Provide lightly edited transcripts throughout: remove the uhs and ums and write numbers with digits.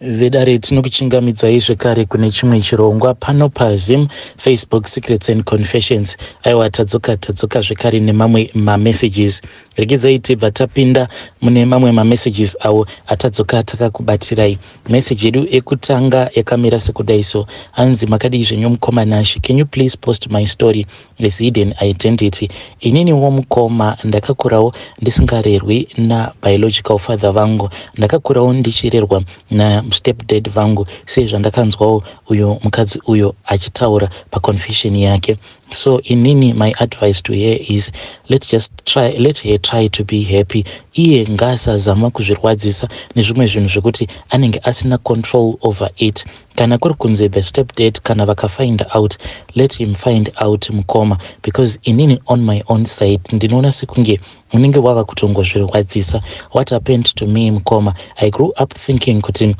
Vedare, tinokuchingamidzai zvekare kune chimwe chirongwa pano paZim Facebook Secrets and Confessions. Aiwa, tadzoka, tadzoka zvekare nemamwe mamessages. Regedzai tibva tapinda mune mamwe mamessages awo atadzoka takakubatirai. Message yedu ekutanga yakamira sekudai so. Hanzi, "Makadii zvenyu mukoma Nashi? Can you please post my story as hidden identity? Ininiwo mukoma, ndakakurawo ndisingarerwi nabiological father vangu. Ndakakurawo ndichirerwa nastepdad vangu, sezvandakanzwawo uyo mukadzi uyo achitaura paconfession yake. So inini my advice to her is let her try to be happy. Iye ngaasazama kuzvirwadzisa nezvimwe zvinhu zvekuti anenge asina control over it. Kana kuri kunze, the stepdad kana vakafind out, let him find out, mukoma, because inini on my own side ndinoona sekunge unenge wava kutongozvirwadzisa. What happened to me, mukoma, I grew up thinking kuti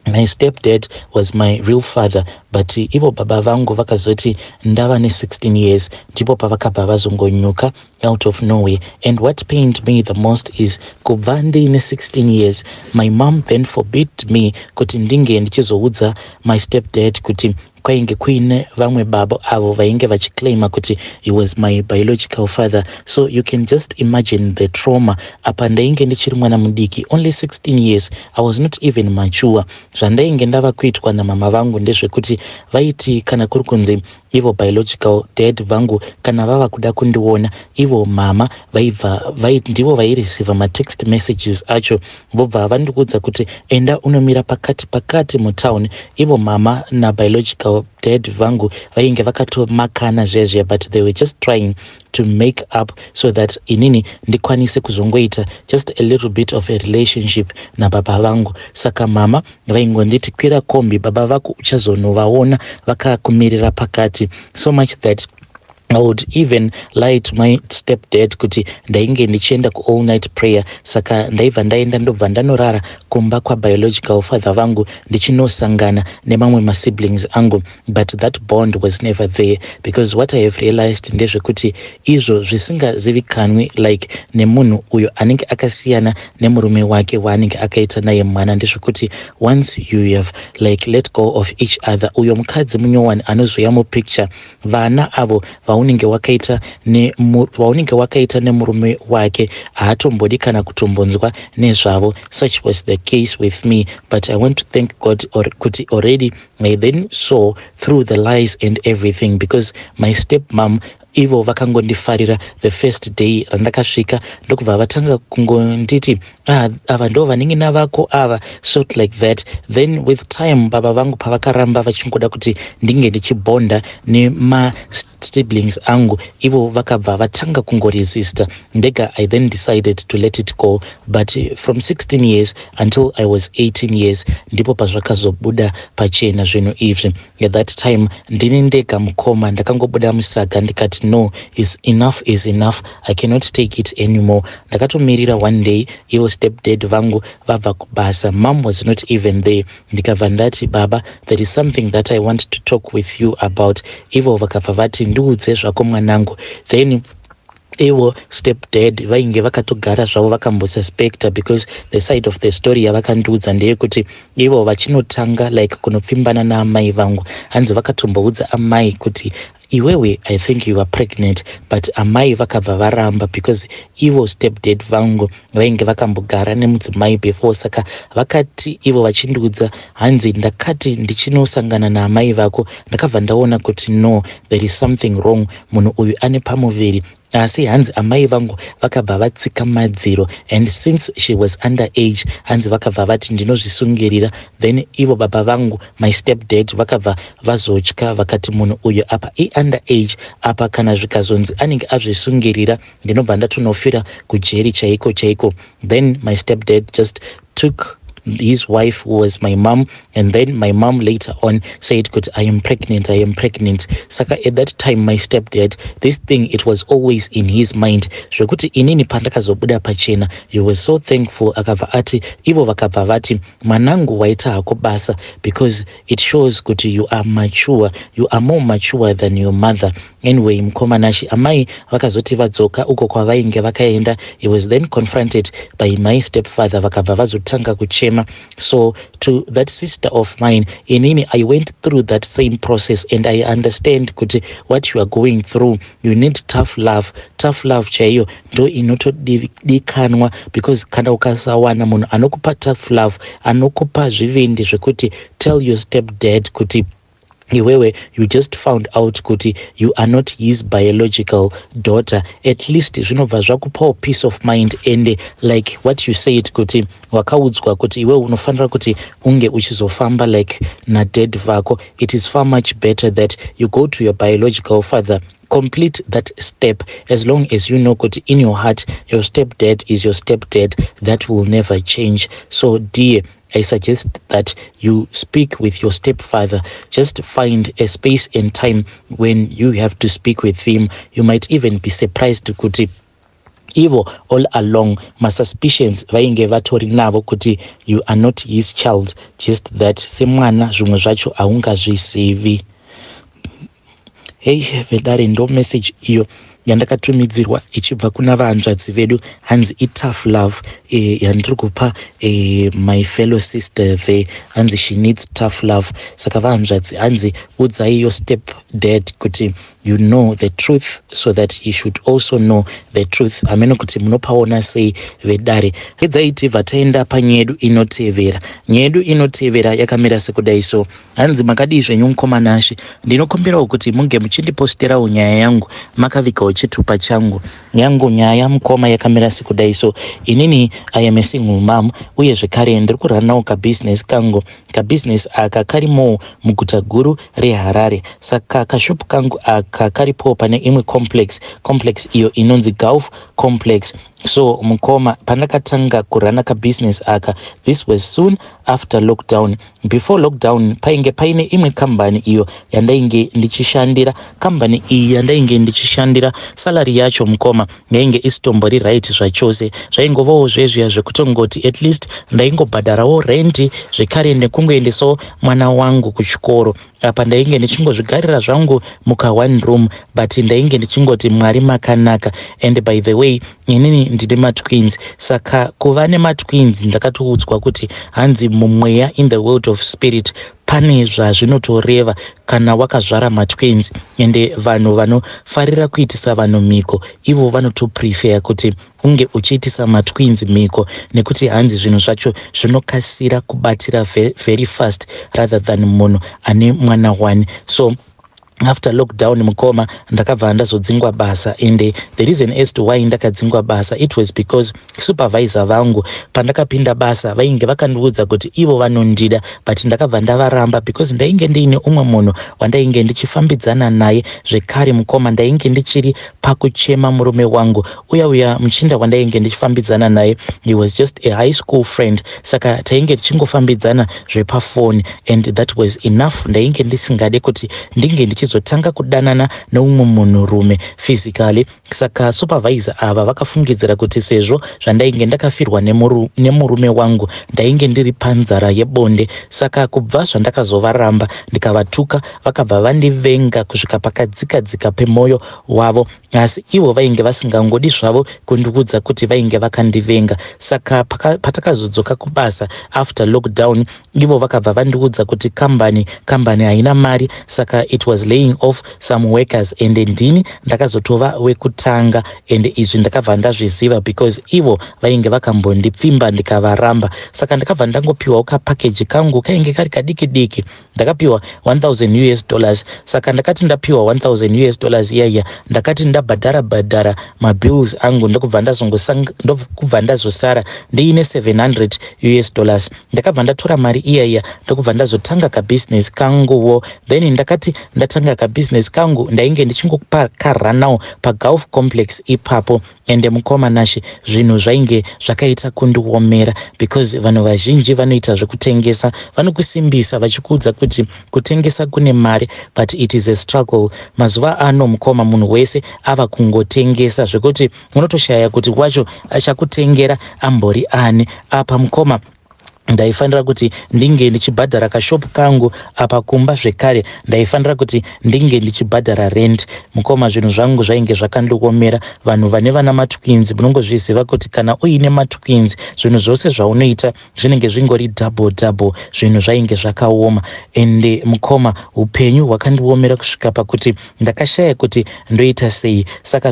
my stepdad was my real father, but ivo baba vangu vakazoti ndava ne16 years ndipo pavakabva vazongonyuka out of nowhere. And what pained me the most is kubva ndiine 16 years, my mom then forbid me kuti ndinge ndichizoudza my stepdad kuti kwainge kuine vamwe baba avo vainge vachiclaima kuti he was my biological father. So you can just imagine the trauma. Apa ndainge ndichiri mwana mudiki, only 16 years. I was not even mature. Zvandainge ndava kuitwa namama vangu ndezvekuti vaiti kana kuri kunzi ivo biological dad vangu kana vava kuda kundiona, ivo mama vaibva ndivo vaireceiva matext messages acho, vobva vandiudza kuti enda unomira pakati pakati mutown. Ivo mama nabiological dad vangu vainge vakatomakana zvezve, but they were just trying to make up so that inini ndikwanise kuzongoita just a little bit of a relationship nababa vangu. Saka mama vaingonditi, 'Kwira kombi, baba vako uchazonovaona vakakumirira pakati.' So much that I would even lie to my stepdad kuti ndainge ndichienda kuall night prayer. Saka ndaibva ndaenda, ndobva ndanorara kumba kwabiological father vangu, ndichinosangana nemamwe masiblings angu, but that bond was never there, because what I have realized ndezvekuti izvo zvisingazivikanwi like nemunhu uyo anenge akasiyana nemurume wake waanenge akaita naye mwana, ndezvekuti once you have like let go of each other, uyo mukadzi munyowani anozoya mupicture, vana avo vaunenge wakaita nemurume wake haatombodi kana kutombonzwa nezvavo. Such was the case with me, but I want to thank God kuti already I then saw through the lies and everything, because my step mom ivo vakangondifarira the first day randakasvika, ndokubva vatanga kungonditi, 'Ah, ava ndo vanin'ina vako ava,' sort like that. Then with time, baba vangu pavakaramba vachingoda kuti ndinge ndichibonda nemasiblings angu, ivo vakabva vatanga kungoresista. Ndega I then decided to let it go. But from 16 years until I was 18 years ndipo pazvakazobuda pachena zvinhu izvi. At that time ndini ndega, mukoma, ndakangobuda musaga ndikati, 'No, is enough is enough. I cannot take it anymore.' Ndakatomirira one day ivo stepdad vangu vabva kubasa. Mom was not even there. Ndikabva ndati, 'Baba, there is something that I want to talk with you about.' Ivo vakabva vati, 'Ndiudze zvako, mwanangu.' Then ivo stepdad vainge vakatogara zvavo vakambosuspecta, because the side of the story yavakandiudza ndeyekuti ivo vachinotanga like kunopfimbana naamai vangu, hanzi vakatomboudza amai kuti, 'Iwewe, I think you are pregnant,' but amai vakabva varamba, because ivo stepdad vangu vainge vakambogara nemudzimai before. Saka vakati ivo vachindiudza, hanzi, 'Ndakati ndichinosangana naamai vako, ndakabva ndaona kuti no, there is something wrong. Munhu uyu ane pamuviri.' Asi hanzi amai vangu vakabva vatsika madziro, and since she was under age, hanzi vakabva vati ndinozvisungirira. Then ivo baba vangu, my stepdad, vakabva vazotya, vakati munhu uyu apa iunder age, apa kana zvikazonzi anenge azvisungirira, ndinobva ndatonofira kujeri chaiko chaiko. Then my stepdad just took his wife, who was my mom, and then my mom later on said kuti I am pregnant, I am pregnant." Saka at that time my stepdad, this thing, it was always in his mind, zvekuti inini pandakazobuda pachena, he was so thankful. Akabva ati, ivo vakabva vati, 'Mwanangu, waita hako basa, because it shows kuti you are mature, you are more mature than your mother.' Anyway, mukoma Nashi, amai vakazoti vadzoka uko kwavainge vakaenda, he was then confronted by my stepfather, vakabva vazotanga kuchema. So to that sister of mine, inini I went through that same process and I understand kuti what you are going through, you need tough love. Tough love chaiyo ndo inotodikanwa, because kana ukasawana munhu anokupa tough love, anokupa zvivindi zvekuti tell your step dad kuti iwewe you just found out kuti you are not his biological daughter, at least zvinobva zvakupawo peace of mind. And like what you said, kuti wakaudzwa kuti iwewe unofanira kuti unge uchizofamba like nadad vako, it is far much better that you go to your biological father, complete that step. As long as you know kuti in your heart your step dad is your step dad, that will never change. So dear, I suggest that you speak with your stepfather. Just find a space and time when you have to speak with him. You might even be surprised kuti ivo all along masuspicions vainge vatori navo kuti you are not his child, just that semwana zvimwe zvacho haungazvizivi. Hei vedare, ndo message iyo yandakatumidzirwa ichibva kuna vahanzvadzi vedu. Hanzi itough love yandiri kupa my fellow sister there. Hanzi she needs tough love. Saka vahanzvadzi, hanzi udzai your step dad kuti you know the truth, so that he should also know the truth. Hameno kuti munopaona sei, vedare. Redzai tibva taenda panyaya yedu inotevera. Nyaya yedu inotevera yakamira sekudai so. Hanzi, "Makadii zvenyu, mukoma Nashe? Ndinokumbirawo kuti munge muchindiposterawo nyaya yangu makavigawo chitupa changu. Yangu nyaya, mukoma, yakamira sekudai so. Inini I am a single mom, uye zvekare ndiri kurunawo kabhizinesi kangu. Kabhizinesi aka karimowo muguta guru reHarare. Saka kashopu kangu aka karipowo pane imwe complex, complex iyo inonzi Gulf Complex. So mukoma, pandakatanga kuruna kabhizinesi aka, this was soon after lockdown. Before lockdown painge paine imwe kambani iyo yandainge ndichishandira. Kambani iyi yandainge ndichishandira, salary yacho, mukoma, yainge isitombori right zvachose. Zvaingovawo zvezviya zvekutongoti at least ndaingobhadharawo rendi, zvekare nekungoendesawo mwana wangu kuchikoro. Apa ndainge ndichingozvigarira zvangu muka one room, but ndainge ndichingoti Mwari makanaka. And by the way, inini ndine matwins. Saka kuva nematwins, ndakatoudzwa kuti hanzi mumweya, in the world of spirit, pane zvazvinotoreva kana wakazvara matwins. Ende vanhu vanofarira kuitisa vanhu mhiko, ivo vanotoprefer kuti unge uchiitisa matwins mhiko, nekuti hanzi zvinhu zvacho zvinokasira kubatira very fast rather than munhu ane mwana one. So after lockdown, mukoma, ndakabva ndazodzingwa basa. And the reason as to why ndakadzingwa basa, it was because supervisor vangu, pandakapinda basa, vainge vakandiudza kuti ivo vanondida, but ndakabva ndavaramba because ndainge ndiine umwe munhu wandainge ndichifambidzana naye. Zvekare, mukoma, ndainge ndichiri pakuchema murume wangu uya uya. Muchinda wandainge ndichifambidzana naye, he was just a high school friend, saka tainge tichingofambidzana zvepafoni and that was enough. Ndainge ndisingade kuti ndinge ndichizotanga kudanana neumwe munhurume physically. Saka supervisor ava vakafungidzira kuti sezvo zvandainge ndakafirwa nemurume wangu, ndainge ndiri panzara yebonde. Saka kubva zvandakazovaramba, ndikavatuka, vakabva vandivenga kusvika pakadzika-dzika pemwoyo wavo. Asi ivo vainge vasingangodi zvavo kundiudza kuti vainge vakandivenga. Saka patakazodzoka kubasa after lockdown, ivo vakabva vandiudza kuti kambani haina mari, saka it was laying off some workers, and ndini ndakazotova wekutanga. And izvi ndakabva ndazviziva because ivo vainge vakambondipfimba ndikavaramba. Saka ndakabva ndangopiwawo kapackage kangu kainge kari kadiki diki. Ndakapiwa $1000 US. Saka ndakati ndapiwa $1000 US iyaiya, ndakati ndabhadhara bhadhara mabills angu, ndokubva ndazosara ndiine $700 US. Ndakabva ndatora mari iyaiya, ndokubva ndazotanga kabhizinesi kanguwo. Then ndakati ndatanga kabhizinesi kangu, ndainge ndichingokarunawo paGulf Complex ipapo. Ende mukoma Nashe, zvinhu zvainge zvakaita kundiomera because vanhu vazhinji vanoita zvekutengesa vanokusimbisa vachikuudza kuti kutengesa kune mari, but it is a struggle. Mazuva ano, mukoma, munhu wese ava kungotengesa, zvekuti unotoshaya kuti wacho achakutengera ambori ani. Apa, mukoma, Ndaifanira kuti ndinge ndichibhadhara kashopu kangu apa kumba zvekare ndaifanira kuti ndinge ndichibhadhara rent. Mukoma, zvinhu zvangu zvainge zvakandiomera. Vanhu vane vana matwins munongozviziva kuti kana uine matwins, zvinhu zvose zvaunoita zvinenge zvingori double double. Zvinhu zvainge zvakaoma ende mukoma, upenyu hwakandiomera kusvika pakuti ndakashaya kuti ndoita sei. Saka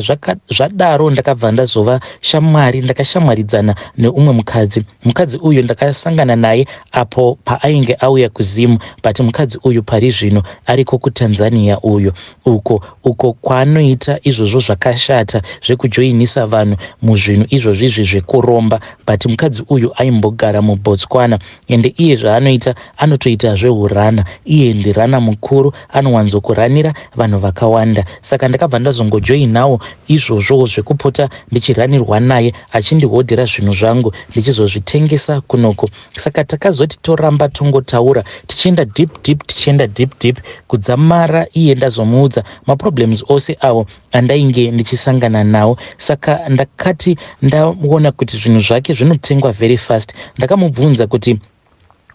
zvadaro ndakabva ndazova shamwari, ndakashamwaridzana neumwe mukadzi. Mukadzi uyu ndakasangana naye apo paainge auya kuZimu, but mukadzi uyu pari zvino ariko kuTanzania uyu, uko kwaanoita izvozvo zvakashata zvekujoinisa vanhu muzvinhu izvozvizvi zvekuromba. But mukadzi uyu aimbogara muBotswana, ende iye zvaanoita, anotoita zveurana. Iye ndirana mukuru, anowanzokuranira vanhu vakawanda. Saka ndakabva ndazongojoinawo izvozvo zvekupota ndichiranirwa naye, achindihodhera zvinhu zvangu, ndichizozvitengesa kunoko. Saka takazoti toramba tongotaura, tichienda deep deep, tichienda deep deep, kudzamara iye ndazomuudza maproblems ose awo andainge ndichisangana nawo. Saka ndakati ndaona kuti zvinhu zvake zvinotengwa very fast, ndakamubvunza kuti,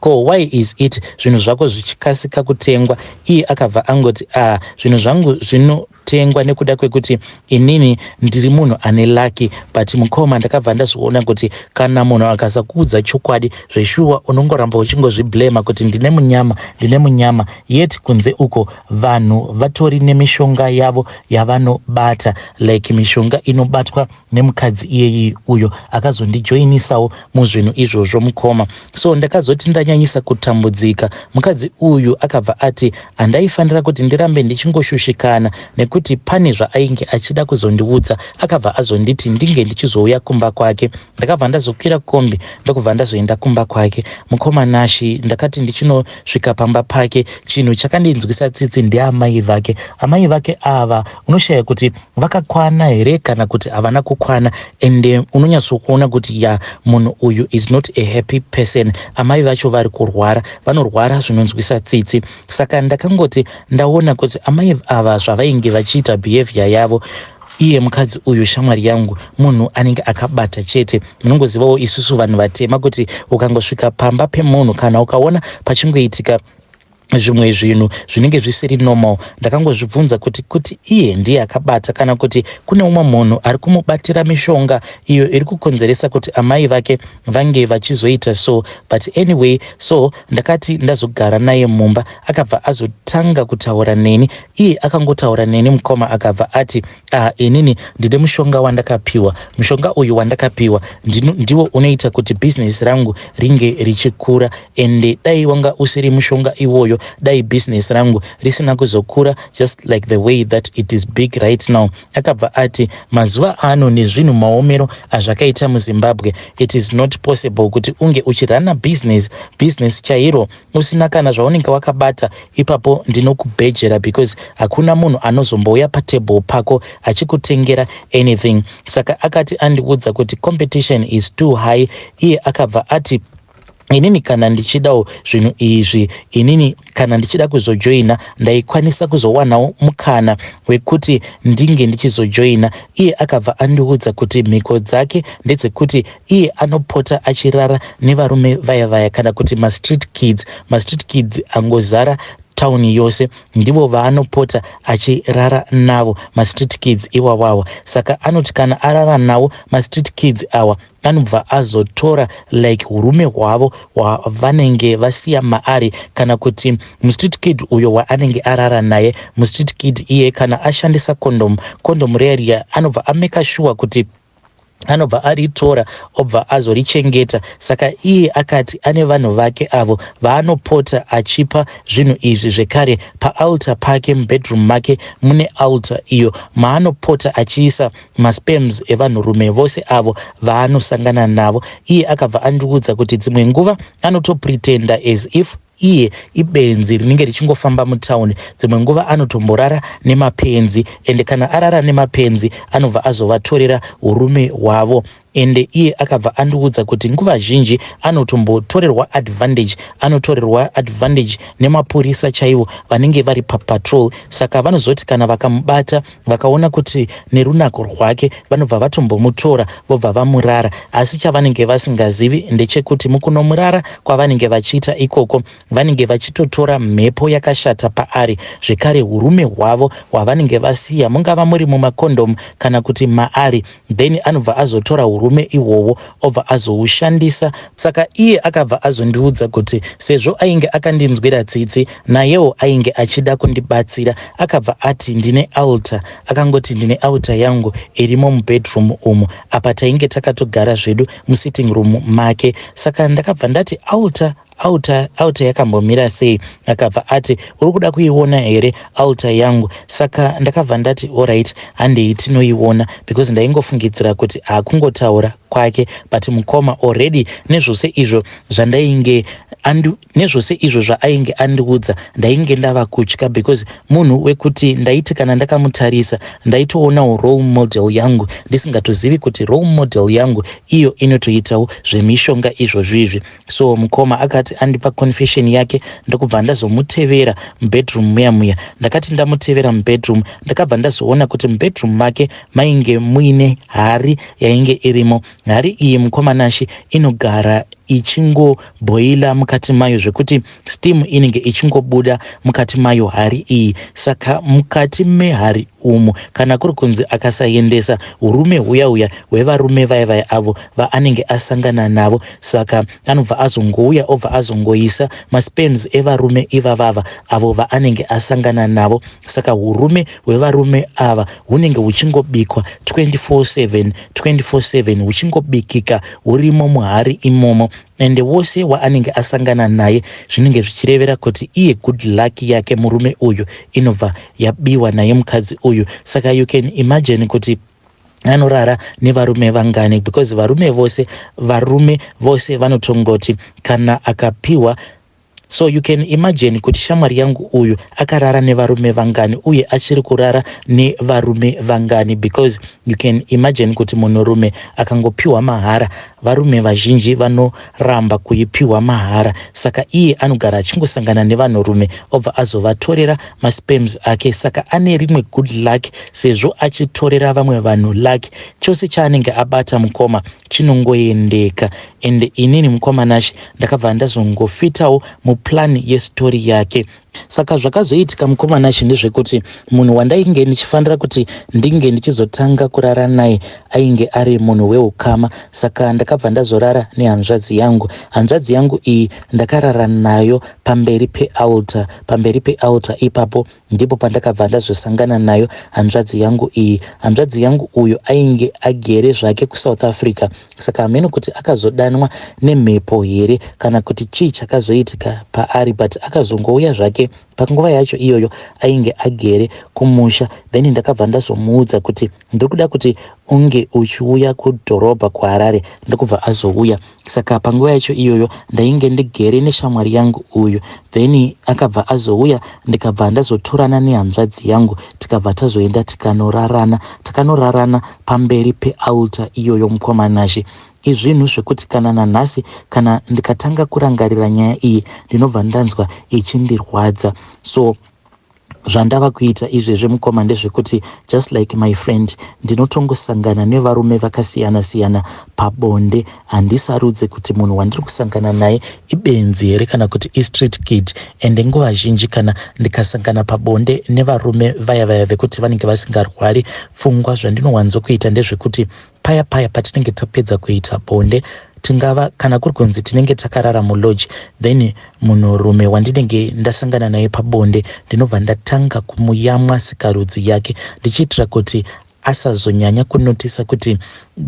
"Ko why is it zvinhu zvako zvichikasika kutengwa?" Iye akabva angoti, "A ah, zvinhu zvangu zvinotengwa nekuda kwekuti inini ndiri munhu ane lucky." But mukoma, ndakabva ndazviona kuti kana munhu akasakuudza chokwadi zveshuwa, unongoramba uchingozviblema kuti ndine munyama, ndine munyama, yet kunze uko vanhu vatori nemishonga yavo yavanobata, like mishonga inobatwa nemukadzi iyeyi uyo akazondijoinisawo muzvinhu izvozvo, mukoma. So ndakazoti ndanyanyisa kutambudzika, mukadzi uyu akabva ati handaifanira kuti ndirambe ndichingoshushikana nekuti pane zvaainge achida kuzondiudza. Akabva azonditi ndinge ndichizouya kumba kwake. Ndakabva ndazokwira kombi, ndokubva ndazoenda kumba kwake. Mukoma Nashi, ndakati ndichinosvika pamba pake, chinhu chakandinzwisa tsitsi ndeamai vake. Amai vake ava unoshaya kuti vakakwana here kana kuti havana kukwana, ende unonyatsokuona kuti ya, munhu uyu is not a happy person. Amai vacho vari kurwara, vanorwara zvinonzwisa tsitsi. Saka ndakangoti ndaona kuti amai ava zvavainge vachiita, behavior yavo, iye mukadzi uyu shamwari yangu munhu anenge akabata chete. Munongozivawo isusu vanhu vatema kuti ukangosvika pamba pemunhu, kana ukaona pachingoitika zvimwe zvinhu zvinenge zvisiri normal. Ndakangozvibvunza kuti iye ndiye akabata kana kuti kune umwe munhu ari kumubatira mishonga iyo iri kukonzeresa kuti amai vake vange vachizoita so. But anyway, so ndakati ndazogara naye mumba, akabva azotanga kutaura neni. Iye akangotaura neni, mukoma, akabva ati, "Ah, inini ndine mushonga wandakapiwa. Mushonga uyu wandakapiwa ndiwo unoita kuti bhizinesi rangu ringe richikura, ende dai wanga usiri mushonga iwoyo, dai bhizinesi rangu risina kuzokura just like the way that it is big right now." Akabva ati mazuva ano, nezvinhu maomero azvakaita muZimbabwe, it is not possible kuti unge uchirana business, business chairo, usina kana zvaunenge wakabata ipapo. Ndinokubhejera because hakuna munhu anozombouya patable pako achikutengera anything. Saka akati andiudza kuti competition is too high, iye akabva ati, "Inini kana ndichidawo zvinhu izvi, inini kana ndichida kuzojoina, ndaikwanisa kuzowanawo mukana wekuti ndinge ndichizojoina." Iye akabva andiudza kuti mhiko dzake ndedzekuti iye anopota achirara nevarume vaya vaya, kana kuti mastreet kids. Mastreet kids angozara tauni yose, ndivo vaanopota achirara navo, mastreet kids iwawawa. Saka anoti kana arara navo mastreet kids awa, anobva azotora like urume hwavo hwavanenge vasiya maari, kana kuti mustreet kid uyo waanenge arara naye, mustreet kid iye kana ashandisa condom, condom riya riya anobva ameka sure kuti anobva aritora, obva azorichengeta. Saka iye akati ane vanhu vake avo vaanopota achipa zvinhu izvi. Zvekare paaltar pake, mubedroom make mune altar iyo maanopota achiisa masperms evanhurume vose avo vaanosangana navo. Iye akabva andiudza kuti dzimwe nguva anotopretenda as if iye ibenzi rinenge richingofamba mutauni. Dzimwe nguva anotomborara nemapenzi, ende kana arara nemapenzi, anobva azovatorera urume hwavo. Ende iye akabva andiudza kuti nguva zhinji anotombotorerwa advantage, anotorerwa advantage nemapurisa chaivo vanenge vari papatrol. Saka vanozoti kana vakamubata, vakaona kuti nerunako rwake, vanobva vatombomutora vobva vamurara. Asi chavanenge vasingazivi ndechekuti mukunomurara kwavanenge vachiita ikoko, vanenge vachitotora mhepo yakashata paari, zvekare urume hwavo hwavanenge vasiya, mungava muri mumakondomu kana kuti maari. Then anobva azotora urume ihwohwo obva azoushandisa. Saka iye akabva azondiudza kuti sezvo ainge akandinzwira tsitsi, nayewo ainge achida kundibatsira, akabva ati ndine altar. Akangoti ndine altar yangu irimo mubedroom umu. Apa tainge takatogara zvedu musitting room make. Saka ndakabva ndati, "Altar, altar, altar yakambomira sei?" Akabva ati, "Uri kuda kuiona here altar yangu?" Saka ndakabva ndati, "Alright, handei tinoiona," because ndaingofungidzira kuti hakungotaura kwake. But mukoma, already nezvose izvo zvandainge nezvose izvo zvaainge andiudza, ndainge ndava kutya, because munhu wekuti ndaiti kana ndakamutarisa ndaitoonawo role model yangu, ndisingatozivi kuti role model yangu iyo inotoitawo zvemishonga izvozvo izvi. So mukoma akati andipa confession yake, ndokubva ndazomutevera mubedroom muya muya. Ndakati ndamutevera mubedroom, ndakabva ndazoona kuti mubedroom make mainge muine hari yainge irimo. Hari iyi, mukoma Nashe, inogara ichingobhoila mukati mayo, zvekuti steam inenge ichingobuda mukati mayo hari iyi. Saka mukati mehari umu, kana kuri kunzi akasaendesa urume huya huya hwevarume vaya vaya avo vaanenge asangana navo, saka anobva azongouya obva azongoisa masperms evarume ivavava avo vaanenge asangana navo. Saka urume hwevarume ava hunenge huchingobikwa 24/7, 24/7, huchingobikika hurimo muhari imomo. Ende wose waanenge asangana naye, zvinenge zvichirevera kuti iye good luck yake murume uyu inobva yabiwa naye mukadzi uyu. Saka you can imagine kuti anorara nevarume vangani, because varume vose vanotongoti kana akapiwa. So you can imagine kuti shamwari yangu uyu akarara nevarume vangani, uye achiri kurara nevarume vangani, because you can imagine kuti munhurume akangopiwa mahara, varume vazhinji vanoramba kuipiwa mahara. Saka iye anogara achingosangana nevanhurume obva azovatorera masperms ake. Saka ane rimwe good luck. Sezvo achitorera vamwe vanhu luck, chose chaanenge abata, mukoma, chinongoendeka. Ende inini, mukoma Nashe, ndakabva ndazongofitawo muplan yestory yake. Saka zvakazoitika, mukoma Nashe, ndezvekuti munhu wandainge ndichifanira kuti ndinge ndichizotanga kurara naye ainge ari munhu weukama. Saka ndakabva ndazorara nehanzvadzi yangu. Hanzvadzi yangu iyi ndakarara nayo pamberi pealtar. Pamberi pealtar ipapo ndipo pandakabva ndazosangana nayo hanzvadzi yangu iyi. Hanzvadzi yangu uyu ainge agere zvake kuSouth Africa. Saka hameno kuti akazodanwa nemhepo here kana kuti chii chakazoitika paari, but akazongouya zvake. Panguva yacho iyoyo ainge agere kumusha. Then ndakabva ndazomuudza kuti ndiri kuda kuti unge uchiuya kudhorobha kuHarare, ndokubva azouya. Saka panguva yacho iyoyo ndainge ndigere neshamwari yangu uyu. Then akabva azouya, ndikabva ndazotorana nehanzvadzi yangu, tikabva tazoenda tikanorarana. Takanorarana pamberi pealtar iyoyo. Mukoma Nashe, izvinhu zvekuti kana nanhasi, kana ndikatanga kurangarira nyaya iyi, ndinobva ndanzwa ichindirwadza. So zvandava kuita izvezvi, mukoma, ndezvekuti just like my friend, ndinotongosangana nevarume vakasiyana-siyana pabonde. Handisarudze kuti munhu wandiri kusangana naye ibenzi here kana kuti istreet kid. Ende nguva zhinji kana ndikasangana pabonde nevarume vaya vaya vekuti vanenge vasingarwari pfungwa, zvandinowanzokuita ndezvekuti paya paya patinenge tapedza kuita bonde, tingava kana kuri kunzi tinenge takarara mulodge, then munhurume wandinenge ndasangana naye pabonde ndinobva ndatanga kumuyamwa sikarudzi yake, ndichiitira kuti asazonyanya kunotisa kuti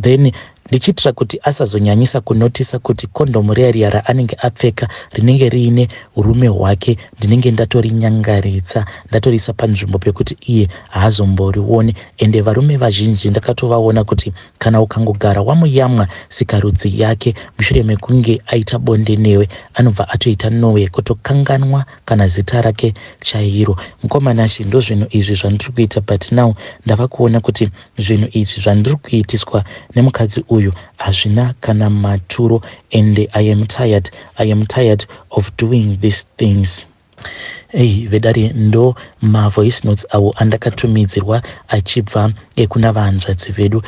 then ndichiitira kuti asazonyanyisa kunotisa kuti kondomu riya riya raanenge apfeka rinenge riine urume hwake, ndinenge ndatorinyangaritsa, ndatorisa panzvimbo pekuti iye haazomborioni. Ende varume vazhinji ndakatovaona kuti kana ukangogara wamuyamwa sikarudzi yake mushure mekunge aita bonde newe, anobva atoita nowe kutokanganwa kana zita rake chairo. Mukoma Nashe, ndo zvinhu izvi zvandiri kuita, but now ndava kuona kuti zvinhu izvi zvandiri kuitiswa nemukadzi uyu. uyu hazvina kana maturo and I am tired, I am tired of doing these things. Ei vedare, ndo mavoice notes awo andakatumidzirwa achibva kuna vahanzvadzi vedu.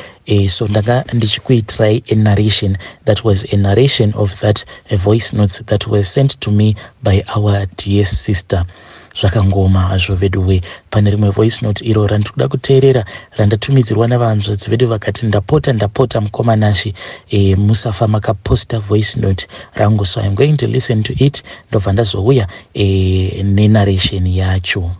So ndanga ndichikuitirai a narration. That was a narration of that voice notes that were sent to me by our dear sister. Zvakangoma hazvo veduwe. Pane rimwe voice note iro randiri kuda kuteerera randatumidzirwa navanzvadzi vedu, vakati, "Ndapota, ndapota, mukoma Nashe, musafa makaposta voice note rangu." So I am going to listen to it, ndobva ndazouya nenarration yacho.